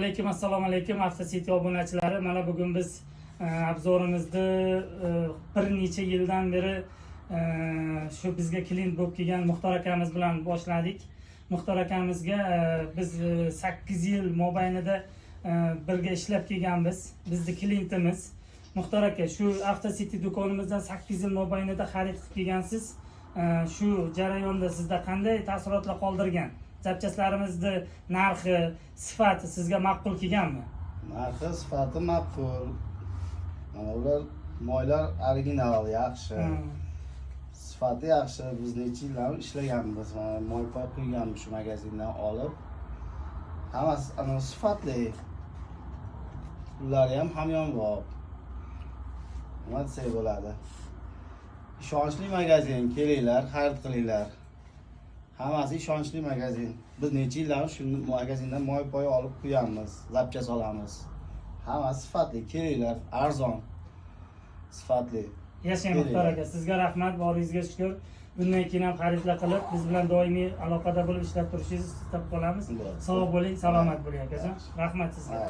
Alaykum, assalomu alaykum, Avtocity obunachilari. Mana bugun biz обзор imizni bir necha yildan beri shu bizga клиент bo'lib kelgan Muxtor akamiz bilan boshladik. Muxtor akamizga biz 8 yil mobaynida birga ishlab kelganmiz. Bizni клиент imiz. Muxtor aka, shu Avtocity do'konimizdan 8 yil mobaynida xarid qilib kelgansiz. Shu jarayonda sizda qanday taassurotlar qoldirgan? Запчасть larimizni narxi, sifati sizga ma'qul kelganmi? Narxi, sifati ma'qul. Mana ular moylar original, yaxshi. Sifati yaxshi. Biz necha yillar ishlaganmiz. Mana moy poy quyganmiz shu magazindan olib. Hammasi ana sifatli. Ullari ham hamyonbop. Nima desak bo'ladi? Ishonchli magazin, kelinglar, xarid qilinglar. Hammasi ishonchli magazin. Biz necha yillar shu magazindan moy poy olib quyamiz, запчасть olamiz. Hammasi sifatli, kelinglar, arzon. Sifatli. Yashang, Muxtor aka, sizga rahmat, boringizga shukur. Bundan keyin ham xaridlar qilib, biz bilan doimiy aloqada bo'lib ishlab turishingizni istab qolamiz. Bo'ladi. Sog' bo'ling, salomat bo'ling, akajon. Rahmat sizga. Ha.